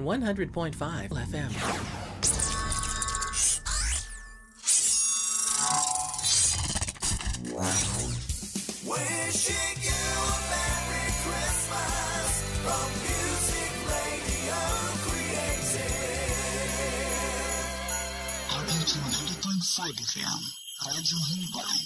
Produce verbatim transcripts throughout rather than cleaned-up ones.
one hundred point five F M. Wishing you a Merry Christmas from Music Radio Creative. R P G one hundred point five F M, Radyo Himbalan.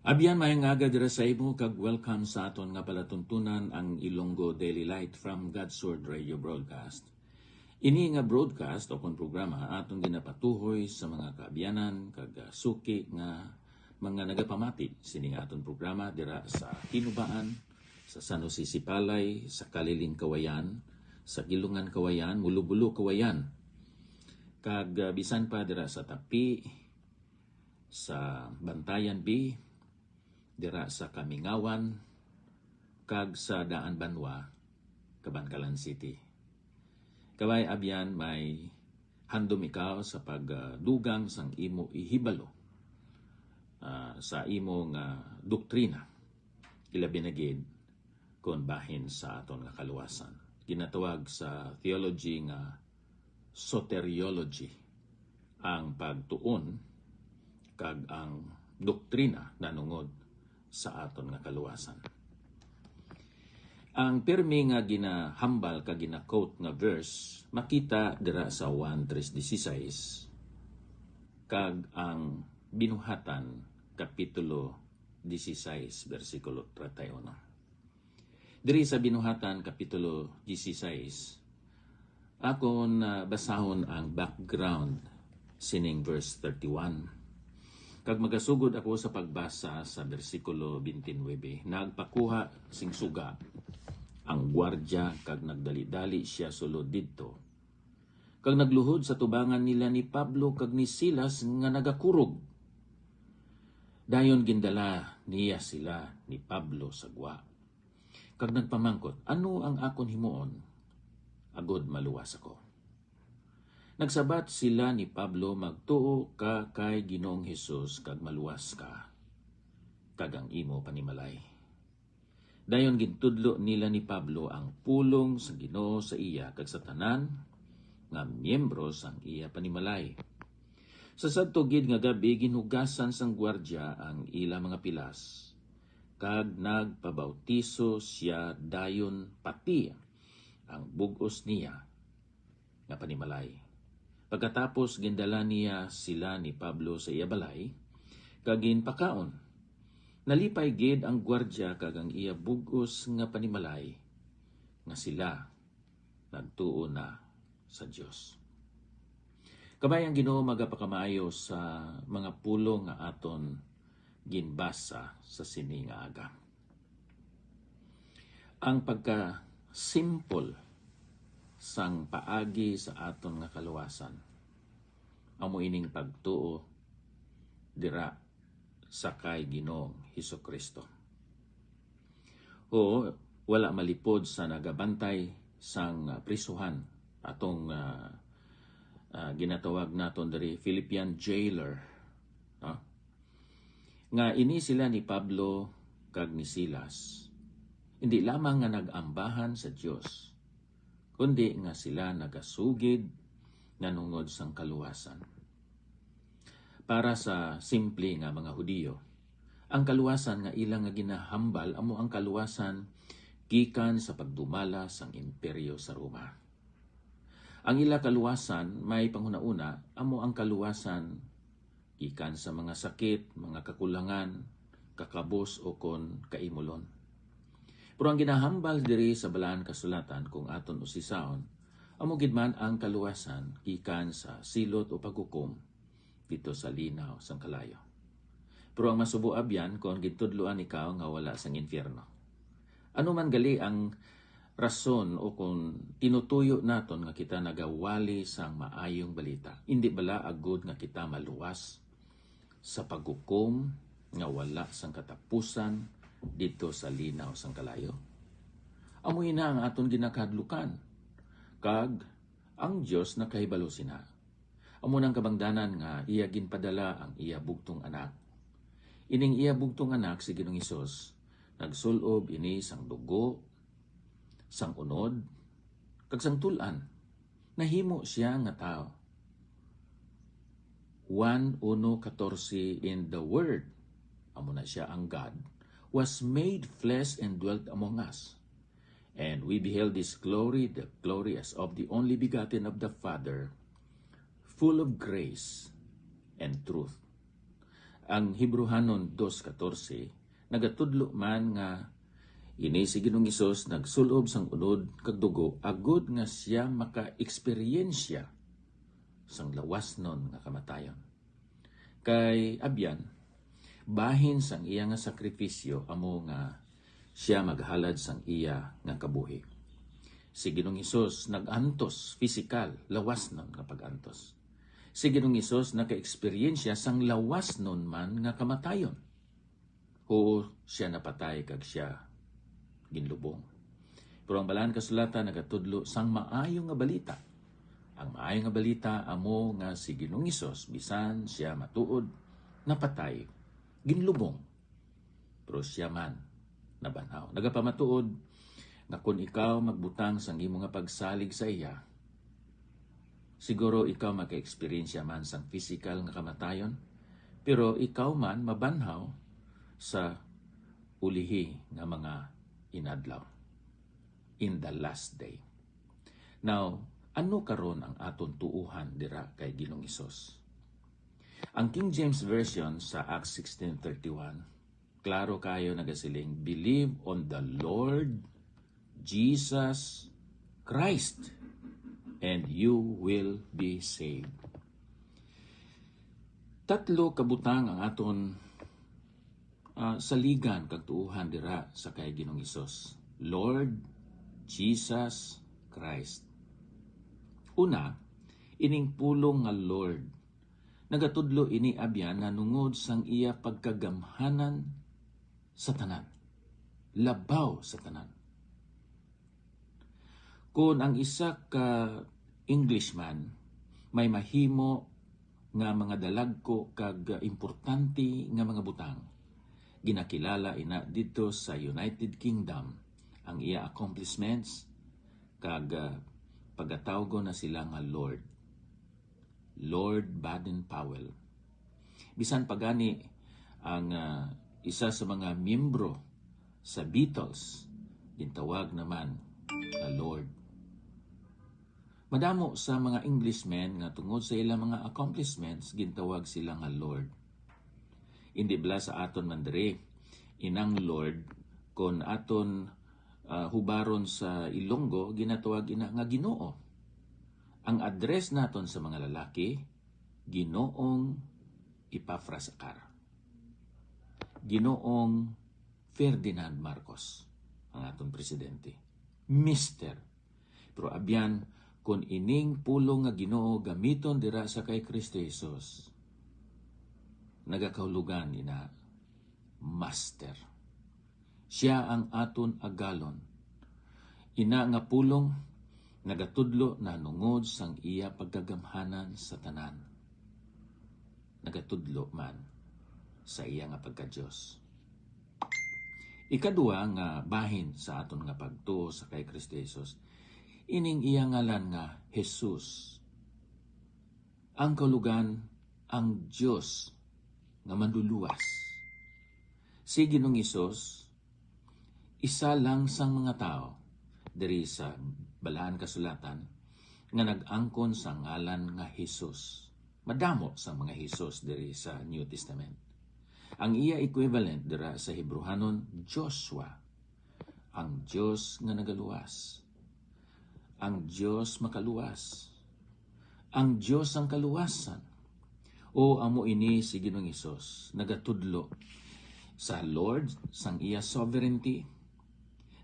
Abyan, maayong aga dira sa imo, kag welcome sa aton nga palatuntunan, ang Ilonggo Daily Light from God's Word Radio Broadcast. Ini nga broadcast o kon programa aton ginapatuhoy sa mga kaabyanan kag, ah, suki nga mga nagapamati sini nga aton programa dira sa Hinubaan, sa San Jose Sipalay, sa Kaliling Kawayan, sa Gilungan Kawayan, Mulobulo Kawayan, kag, ah, bisan pa dira sa Tapi, sa Bantayan B, dira sa Kamingawan, kag sa Daan Banwa, Kabankalan City. Kabay, abyan, may handom ikaw sa pagdugang sang imo ihibalo, ah, sa imo nga doktrina, ilabi na gid kon bahin sa aton nga kaluwasan. Ginatawag sa theology nga soteriology ang pagtuon kag ang doktrina nanungod sa aton nga kaluwasan. Ang pirmi nga ginahambal kag gina-quote nga verse makita dira sa Juan tres dieciséis kag ang Binuhatan, Kapitulo dieciséis, bersikulo treinta y uno. Diri sa Binuhatan, Kapitulo dieciséis, akon, ah, basahon ang background sining verse thirty-one. Kag magasugod ako sa pagbasa sa bersikulo twenty-nine. Nagpakuha sing suga ang gwardya kag nagdali-dali sia sulod didto. Kag nagluhod sa tubangan nila ni Pablo kag ni Silas nga nagakurog. Dayon gindala niya sila ni Pablo sa gwa, kag nagpamangkot, "Ano ang akon himuon agod maluwas ako?" Nagsabat sila ni Pablo, "Magtuo ka kay Ginoong Hesus kag maluwas ka, kag ang imo panimalay." Dayon gintudlo nila ni Pablo ang pulong sa Ginoo sa iya kag sa tanan nga miyembro sang iya panimalay. Sa sadto gid nga gab-i, ginhugasan sang gwardya ang ila mga pilas, kag nagpabautiso sia dayon pati ang bug-os niya nga panimalay. Pagkatapos, gindala niya sila ni Pablo sa iya balay, kag ginpakaon. Nalipay gid ang gwardya kag ang iya bug-os nga panimalay nga sila nagtuo na sa Dios. Kabay, ang Ginoo magapakamaayo sa mga pulong nga aton ginbasa sa sini nga aga. Ang pagka-simple sang paagi sa aton nga kaluwasan amo ining pagtuo dira sa kay Ginoong Jesu-Cristo. Oo, wala malipod sa nagabantay sang, ah, prisuhan, atong, ah, ah, ginatawag naton diri Philippian jailer, no? Nga ini sila ni Pablo kag ni Silas, indi lamang nga nag-ambahan sa Dios, kundi nga sila nagasugid nanungod sang kaluwasan. Para sa simple nga mga Hudiyo, ang kaluwasan nga ila nga ginahambal amo ang kaluwasan gikan sa pagdumala sang Imperyo sa Roma. Ang ila kaluwasan may panghunahuna amo ang kaluwasan gikan sa mga sakit, mga kakulangan, kakabos, o kon kaimulon. Pero ang ginahambal diri sa Balaan Kasulatan, kung aton usisaon, amo gid man ang kaluwasan gikan sa silot o paghukom didto sa linaw sang kalayo. Pero ang masubo abyan kon gintudloan ikaw nga wala sang infierno. Ano man gali ang, rason o kon tinutuyo naton nga kita nagawali sang maayong balita? Indi bala agud nga kita maluwas sa paghukom nga wala sang katapusan didto sa linaw sang kalayo? Amo ina ang aton ginakahadlukan, kag ang Dios nakahibalo sina. Amo nang kabangdanan nga iya ginpadala ang iya bugtong Anak. Ining iya bugtong Anak, si Ginoong Hesus, nagsul-ob ini sang dugo, sang unod, kag sang tul-an. Nahimo sia nga tawo. Juan uno catorce, "In the Word," amo na sia ang God, "was made flesh and dwelt among us. And we beheld his glory, the glory as of the only begotten of the Father, full of grace and truth." Ang Hebrehanon dos catorce nagatudlo man nga ini si Ginoong Hesus nagsul-ob sang unod kag dugo agud nga sia maka-eksperyensya sang lawasnon nga kamatayon. Kay abyan, bahin sang iya nga sakrifisyo amo nga sia maghalad sang iya nga kabuhi. Si Ginoong Hesus nag-antos, pisikal, lawasnon nga pag-antos. Si Ginoong Hesus naka-eksperyensya sang lawasnon man nga kamatayon. Huo, sia napatay kag sia ginlubong. Pero ang Balaan Kasulatan nagatudlo sang maayo nga balita. Ang maayo nga balita amo nga si Ginoong Hesus, bisan sia matuod, napatay, ginlubong, pero sia man nabanhaw. Nagapamatuod nga kon ikaw magbutang sang imo nga pagsalig sa iya, siguro ikaw maka-eksperyensya man sang pisikal nga kamatayon, pero ikaw man mabanhaw sa ulihi nga mga inadlaw, in the last day. Now, ano karon ang aton tuohan dira kay Ginoong Hesus? Ang King James Version sa Acts sixteen thirty-one, klaro kayo nagasiling, "Believe on the Lord Jesus Christ, and you will be saved." Tatlo ka butang ang aton, ah, saligan kag tuohan dira sa kay Ginoong Hesus, Lord Jesus Christ. Una, ining pulong nga Lord, nagatudlo ini abyan nahanungod sang iya pagkagamhanan sa tanan, labaw sa tanan. Kon ang isa ka Englishman may mahimo nga mga dalagko kag importante nga mga butang, ginakilala ina didto sa United Kingdom ang iya accomplishments, kag, ah, pagatawgon na sila nga Lord. Lord Baden-Powell. Bisan pa gani ang, ah, isa sa mga miyembro sa Beatles, gintawag naman nga Lord. Madamo sa mga Englishman nga tungod sa ilang mga accomplishments, gintawag sila nga Lord. Indi bala sa aton man diri, inang Lord, kon aton, ah, hubaron sa Ilonggo, ginatawag ina nga Ginoo. Ang address naton sa mga lalaki, Ginoong Epafras Acar, Ginoong Ferdinand Marcos, ang aton presidente, Mister. Pero abyan, kon ining pulong nga Ginoo gamiton dira sa kay Cristo Jesus, nagakahulugan ina, Master. Sia ang aton agalon. Ina nga pulong nagatudlo nahanungod sang iya pagkagamhanan sa tanan. Nagatudlo man sa iya nga pagka-Dios. Ikadua nga bahin sa aton nga pagtuo sa kay Cristo Jesus, ining iya ngalan nga Jesus. Ang kaulugan, ang Dios nga manluluwas. Si Ginoong Hesus, isa lang sang mga tawo diri sa Balaan Kasulatan nga nag-angkon sa ngalan nga Jesus. Madamo sang mga Jesus diri sa New Testament. Ang iya equivalent dira sa Hebrehanon, Joshua, ang Dios nga nagaluwas. Ang Dios makaluwas. Ang Dios ang kaluwasan. O, amo ini si Ginoong Hesus, nagatudlo sa Lord, sang iya sovereignty,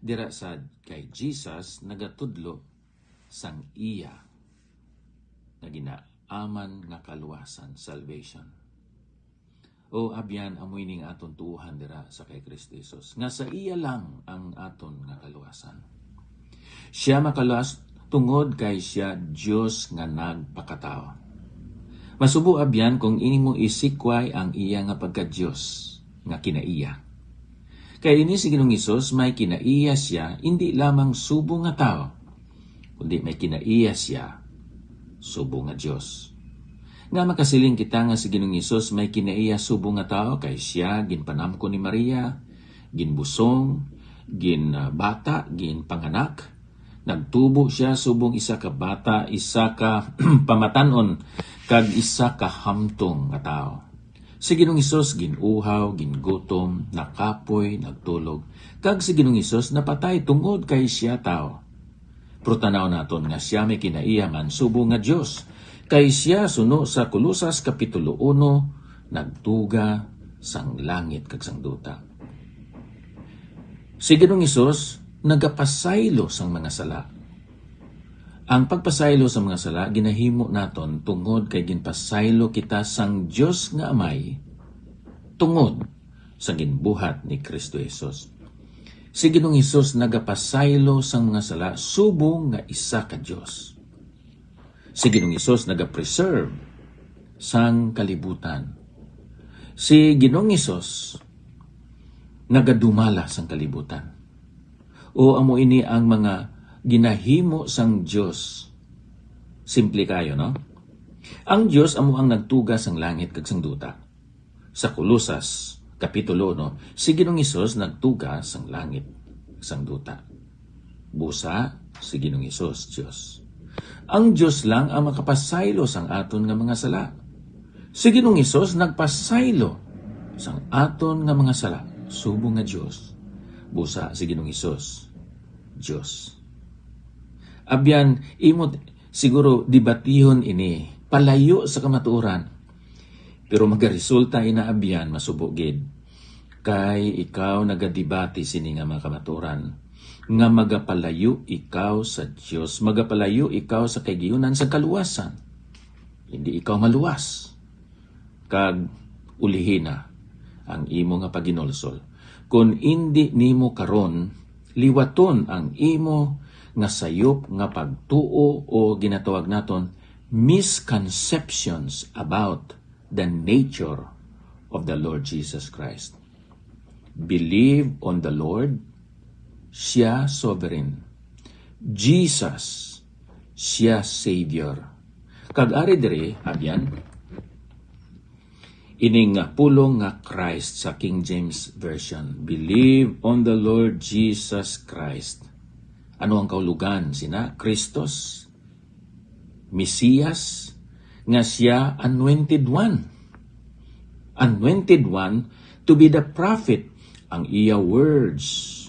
Dira sad kay Jesus nagatudlo sang iya nga ginaaman nga kaluwasan, salvation. O abyan, amo ini nga aton tuohan dira sa kay Kristo Jesus, nga sa iya lang ang aton nga kaluwasan. Siya makaluwas tungod kay siya Dios nga nagpakatawo. Masubo abyan kung imo isikway ang iya nga pagka-Dios nga kinaiya. Kay ini si Ginoong Hesus may kinaiya siya, indi lamang subong nga tawo, kundi may kinaiya siya subong nga Dios. Nga makasiling kita nga si Ginoong Hesus may kinaiya subong nga tawo kay siya ginpanamkon ni Maria, ginbusong, ginbata, ginpanganak, nagtubo siya subong isa ka bata, isa ka pamatan-on, kag isa ka hamtong nga tawo. Si Ginoong Hesus gin-uhaw, gingutom, nakapoy, nagtulog, kag si Ginoong Hesus napatay tungod kay siya tawo. Pero tanaw naton nga siya may kinaiya man subong nga Dios, kay siya suno sa Colosas Kapitulo uno nagtuga sang langit kag sang duta. Si Ginoong Hesus nagapasaylo sang mga sala. Ang pagpasaylo sa mga sala ginahimo naton tungod kay ginpasaylo kita sang Dios nga Amay tungod sa ginbuhat ni Kristo Jesus. Si Ginoong Hesus nagapasaylo sang mga sala subong nga isa ka Dios. Si Ginoong Hesus nagapreserve sang kalibutan. Si Ginoong Hesus nagadumala sang kalibutan. O amo ini ang mga ginahimo sang Dios. Simple kayo, no? Ang Dios amo ang nagtuga sang langit kag sang duta. Sa Colosas, Kapitulo uno, si Ginoong Hesus nagtuga sang langit, sang duta. Busa, si Ginoong Hesus, Dios. Ang Dios lang ang makapasaylo sang aton nga mga sala. Si Ginoong Hesus nagpasaylo sang aton nga mga sala, subong nga Dios. Busa, si Ginoong Hesus, Dios. Abyan, imo t-, siguro debatihon ini, palayo sa kamatuoran. Pero magaresulta ina, abyan, masubo gid. Kay ikaw nagadebate sini nga mga kamatuoran, nga magapalayo ikaw sa Dios, magapalayo ikaw sa kaigiunan sa kaluwasan. Hindi ikaw maluwas. Kag ulihi na ang imo nga paghinulsol. Kon indi nimo karon liwaton ang imo nga sayop nga pagtuo, o ginatawag naton misconceptions about the nature of the Lord Jesus Christ. Believe on the Lord, siya sovereign. Jesus, siya Savior. Kag ari diri, abyan, ining pulong nga Christ sa King James Version. Believe on the Lord Jesus Christ. Ano ang kahulogan sina? Christos, Mesiyas, nga siya anointed one. Anointed one to be the prophet. Ang iya words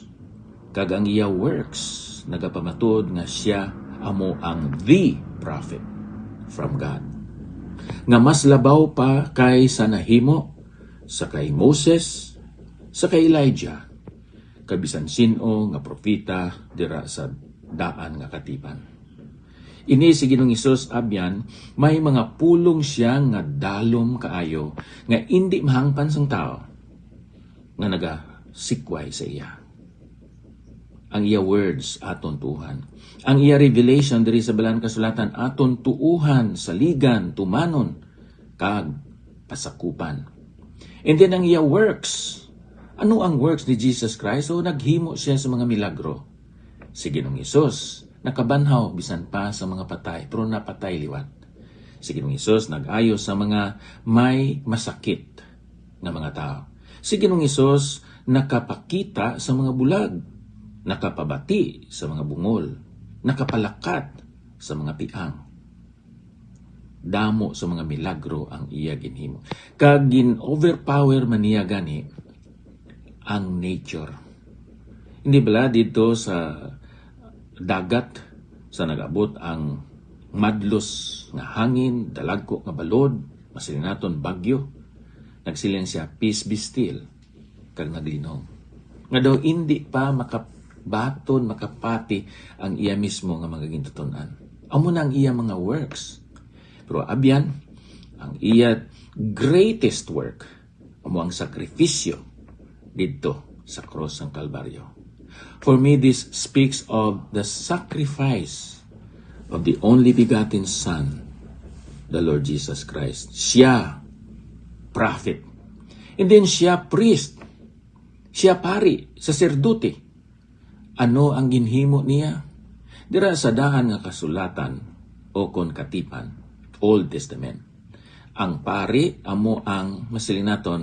kag ang iya works nagapamatuod nga siya amo ang the prophet from God, nga mas labaw pa kay sa nahimo sa kay Moses, sa kay Elijah, kag bisan sin-o nga propeta dira sa daan nga katipan. Ini si Ginoong Hesus, abyan, may mga pulong siya nga dalom kaayo, nga indi mahangpan sang tawo nga nagasikway sa iya. Ang iya words aton tuohan. Ang iya revelation diri sa Balaan Kasulatan aton tuohan, saligan, tumanon, kag pasakupan. And then ang iya works. Ano ang works ni Jesus Christ? So, naghimo siya sa mga milagro. Si Ginoong Hesus nakabanhaw bisan pa sa mga patay, pero napatay liwat. Si Ginoong Hesus nag-ayo sa mga may masakit nga mga tawo. Si Ginoong Hesus nakapakita sa mga bulag, nakapabati sa mga bungol, nakapalakat sa mga piang. Damo sa mga milagro ang iya ginhimo. Kag gin-overpower man niya gani ang nature. Hindi bala didto sa dagat, sa nag-abot ang madlos nga hangin, dalagko nga balod, masiling naton bagyo, nagsiling siya, "Peace be still," kag naglinong. Nga daw hindi pa maka-, baton makapati ang iya mismo nga mga gintuton-an. Amo na ang iya mga works. Pero abyan, ang iya greatest work amo ang sakripisyo didto sa krus sang Kalbaryo. For me, this speaks of the sacrifice of the only begotten Son, the Lord Jesus Christ. Siya, prophet. And then siya, priest. Siya, pari, saserdote. Ano ang ginhimo niya? Dira sa daan nga kasulatan, o kon katipan, Old Testament, ang pari amo ang, masiling naton,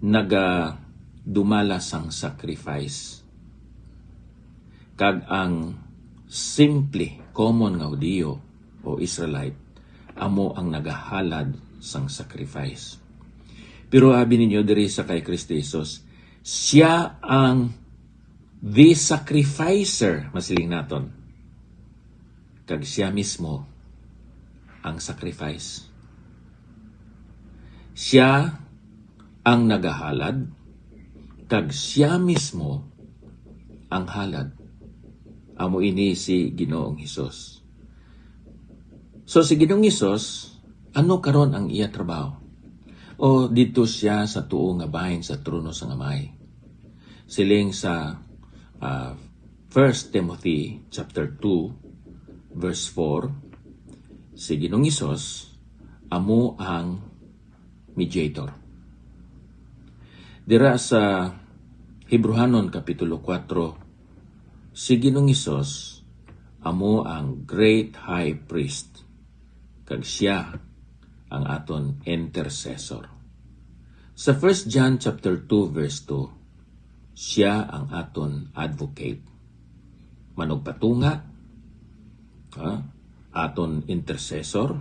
nagadumala sang sacrifice. Kag ang simple, common nga Hudiyo o Israelite amo ang nagahalad sang sacrifice. Pero abi ninyo diri sa kay Kristo Jesus, siya ang the sacrificer, masiling naton. Kag siya mismo ang sacrifice. Siya ang nagahalad, kag siya mismo ang halad. Amo ini si Ginoong Hesus. So, si Ginoong Hesus, ano karon ang iya trabaho? O didto siya sa tuo nga bahin sa trono sang Amay? Siling sa, ah, First Timothy chapter two, verse four, si Ginoong Hesus amo ang mediator. Dira sa Hebrehanon Kapitulo kuwatro, si Ginoong Hesus amo ang great high priest, kag siya ang aton intercessor. Sa First John chapter two, verse two, siya ang aton advocate, manugpatunga, ha? Aton intercessor,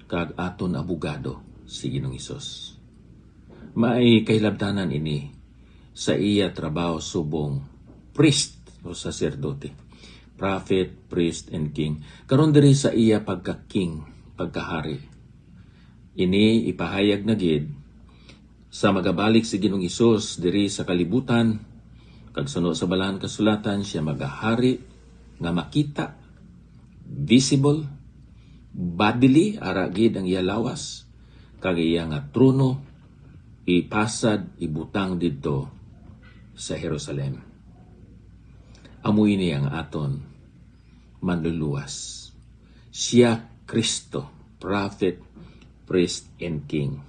kag aton abogado, si Ginoong Hesus. May kahilabtanan ini sa iya trabaho subong priest o saserdote, prophet, priest, and king. Karon diri sa iya pagka-king, pagkahari. Ini ipahayag na gid sa magabalik si Ginoong Hesus diri sa kalibutan, kag suno sa Balaan Kasulatan, siya magahari nga makita, visible, bodily, ara gid ang iya lawas, kag iya nga trono ipasad, ibutang didto sa Jerusalem. Amo ini ang aton Manluluwas. Siya Cristo, prophet, priest, and king.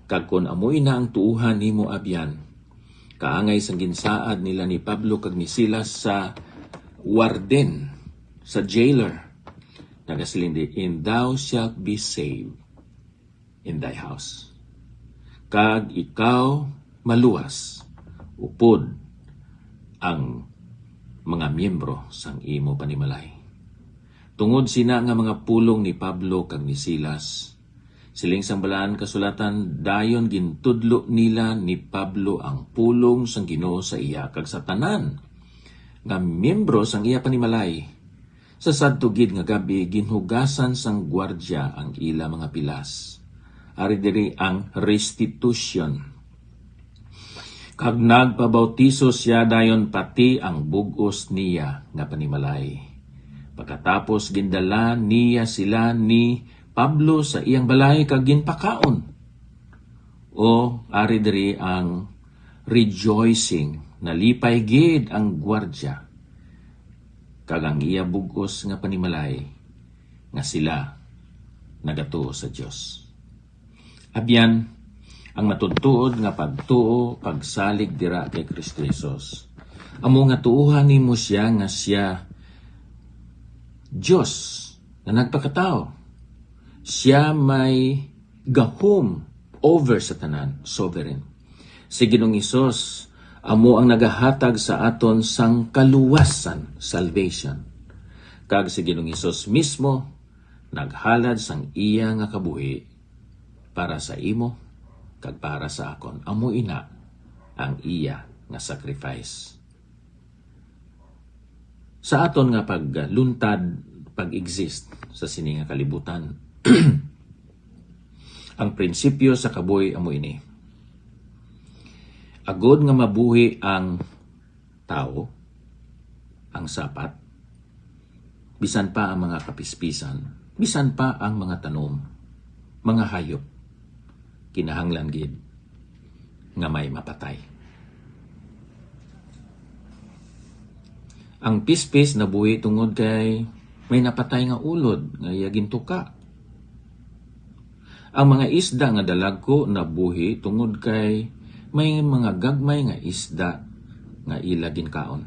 Kag kon amo ina ang tuohan nimo, abyan, kaangay sang ginsaad nila ni Pablo kag ni Silas sa warden, sa jailer, nagasiling di, "And thou shalt be saved in thy house." Kag ikaw maluwas upod ang mga miyembro sang imo panimalay. Tungod sina nga mga pulong ni Pablo kag ni Silas, siling sang Balaan Kasulatan, dayon gintudlo nila ni Pablo ang pulong sang Ginoo sa iya kag sa tanan nga miyembro sang iya panimalay. Sa sadto gid nga gab-i, ginhugasan sang gwardya ang ila mga pilas. Ari diri ang restitution. Kag nagpabautiso sia dayon, pati ang bug-os niya nga panimalay. Pagkatapos, gindala niya sila ni Pablo sa iyang balay kag ginpakaon. O, ari diri ang rejoicing, nalipay gid ang gwardya kag ang iya bug-os nga panimalay nga sila nagatuo sa Dios. Abyan, ang matuod-tuod nga pagtuo, pagsalig dira kay Cristo Jesus, amo nga tuohan nimo sia nga sia Dios nga nagpakatawo. Sia may gahom over sa tanan, sovereign. Si Ginoong Hesus amo ang nagahatag sa aton sang kaluwasan, salvation. Kag si Ginoong Hesus mismo naghalad sang iya nga kabuhi para sa imo kag para sa akon. Amo ina ang iya nga sacrifice. Sa aton nga pagluntad, pag-exist sa sini nga kalibutan, ang prinsipyo sa kabuhi amo ini. Agod nga mabuhi ang tawo, ang sapat, bisan pa ang mga kapispisan, bisan pa ang mga tanom, mga hayop, kinahanglan gid nga may mapatay. Ang pispis nabuhi tungod kay may napatay nga ulod nga iya gintuka. Ang mga isda nga dalagko nabuhi tungod kay may mga gagmay nga isda nga ila ginkaon.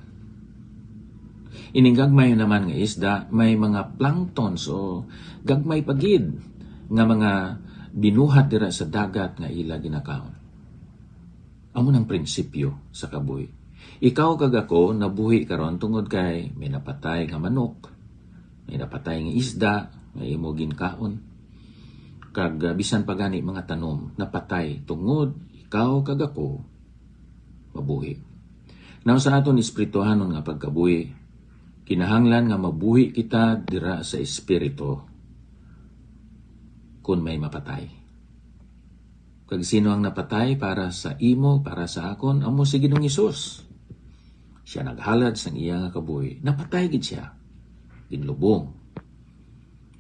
Ining gagmay naman nga isda may mga planktons o gagmay pa gid nga mga binuhat dira sa dagat nga ila ginakaon. Amo nang prinsipyo sa kabuhi. Ikaw kag ako nabuhi karon tungod kay may napatay nga manok, may napatay nga isda nga imo ginkaon, kag, ah, bisan pa gani mga tanom napatay tungod ikaw kag ako mabuhi. Now, sa aton espirituhanon nga pagkabuhi, kinahanglan nga mabuhi kita dira sa espiritu kun may mapatay. Kag sino ang napatay para sa imo, para sa akon? Amo si Ginoong Hesus. Siya naghalad sang iya nga kabuhi. Napatay gid siya. Ginlubong.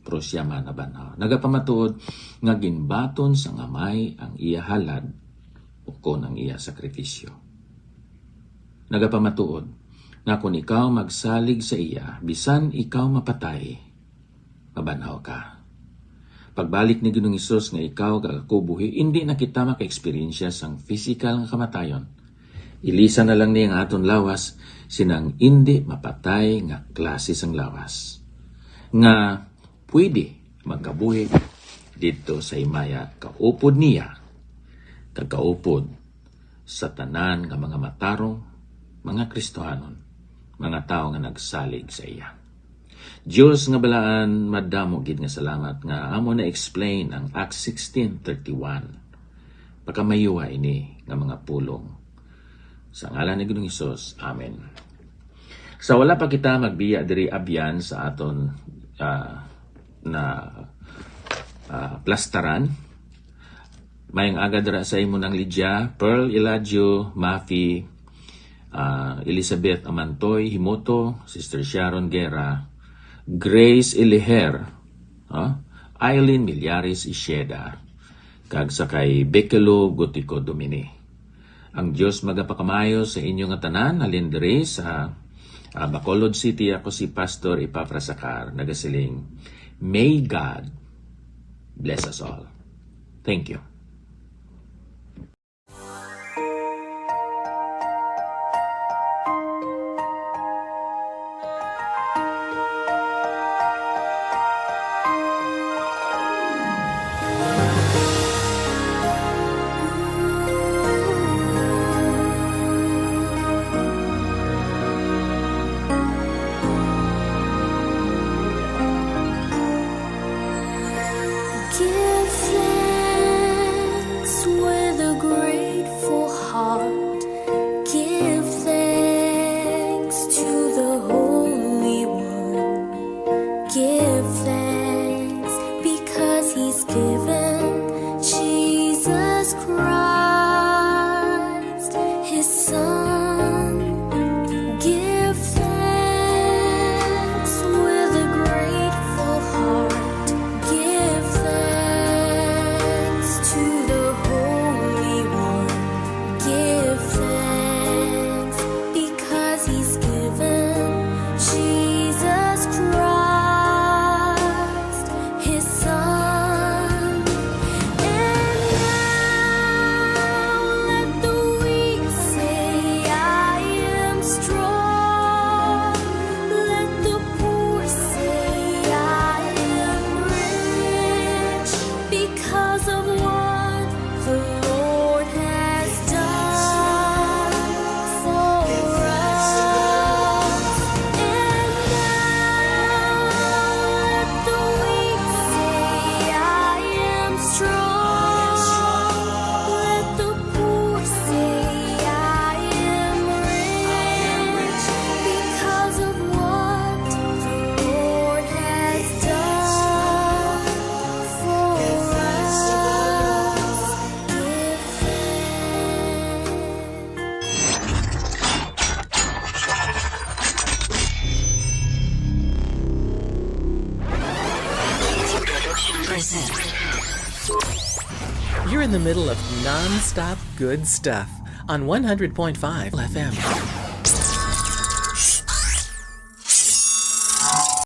Pero siya man nabanhaw. Nagapamatuod nga ginbaton sang Amay ang iya halad, ukon ang iya sakripisyo. Nagapamatuod nga kon ikaw magsalig sa iya, bisan ikaw mapatay, mabanhaw ka. Pagbalik ni Ginoong Hesus nga ikaw kag ako buhi, indi na kita maka-eksperyensya sang pisikal nga kamatayon. Ilisan na lang ni ang aton lawas sinang indi mapatay nga klase sang lawas, nga pwede magkabuhi didto sa himaya kaupod niya kag kaupod sa tanan nga mga matarong, mga Kristohanon, mga tawo nga nagsalig sa iya. Dios nga balaan, madamo gid nga salamat nga amo na-explain ang Acts sixteen thirty-one. Pakamayuha ini nga mga pulong. Sa ngalan ni Ginoong Hesus, amen. Sa wala pa kita magbiya diri abyan sa aton, ah, na, ah, plastaran, mayong aga dira sa imo nang Lydia, Pearl Eladio, Mafi, ah, Elizabeth Amantoy Himoto, Sister Sharon Guerra, Grace Eliher, ah, Eileen Millares Isheda, kag sa kay Bekelo Gotico Domini. Ang Dios magapakamayo sa inyo nga tanan, halin diri sa, ah, Bacolod City. Ako si Pastor Epafras Acar, nagasiling, "May God bless us all." Thank you. You're in the middle of non-stop good stuff on one hundred point five F M.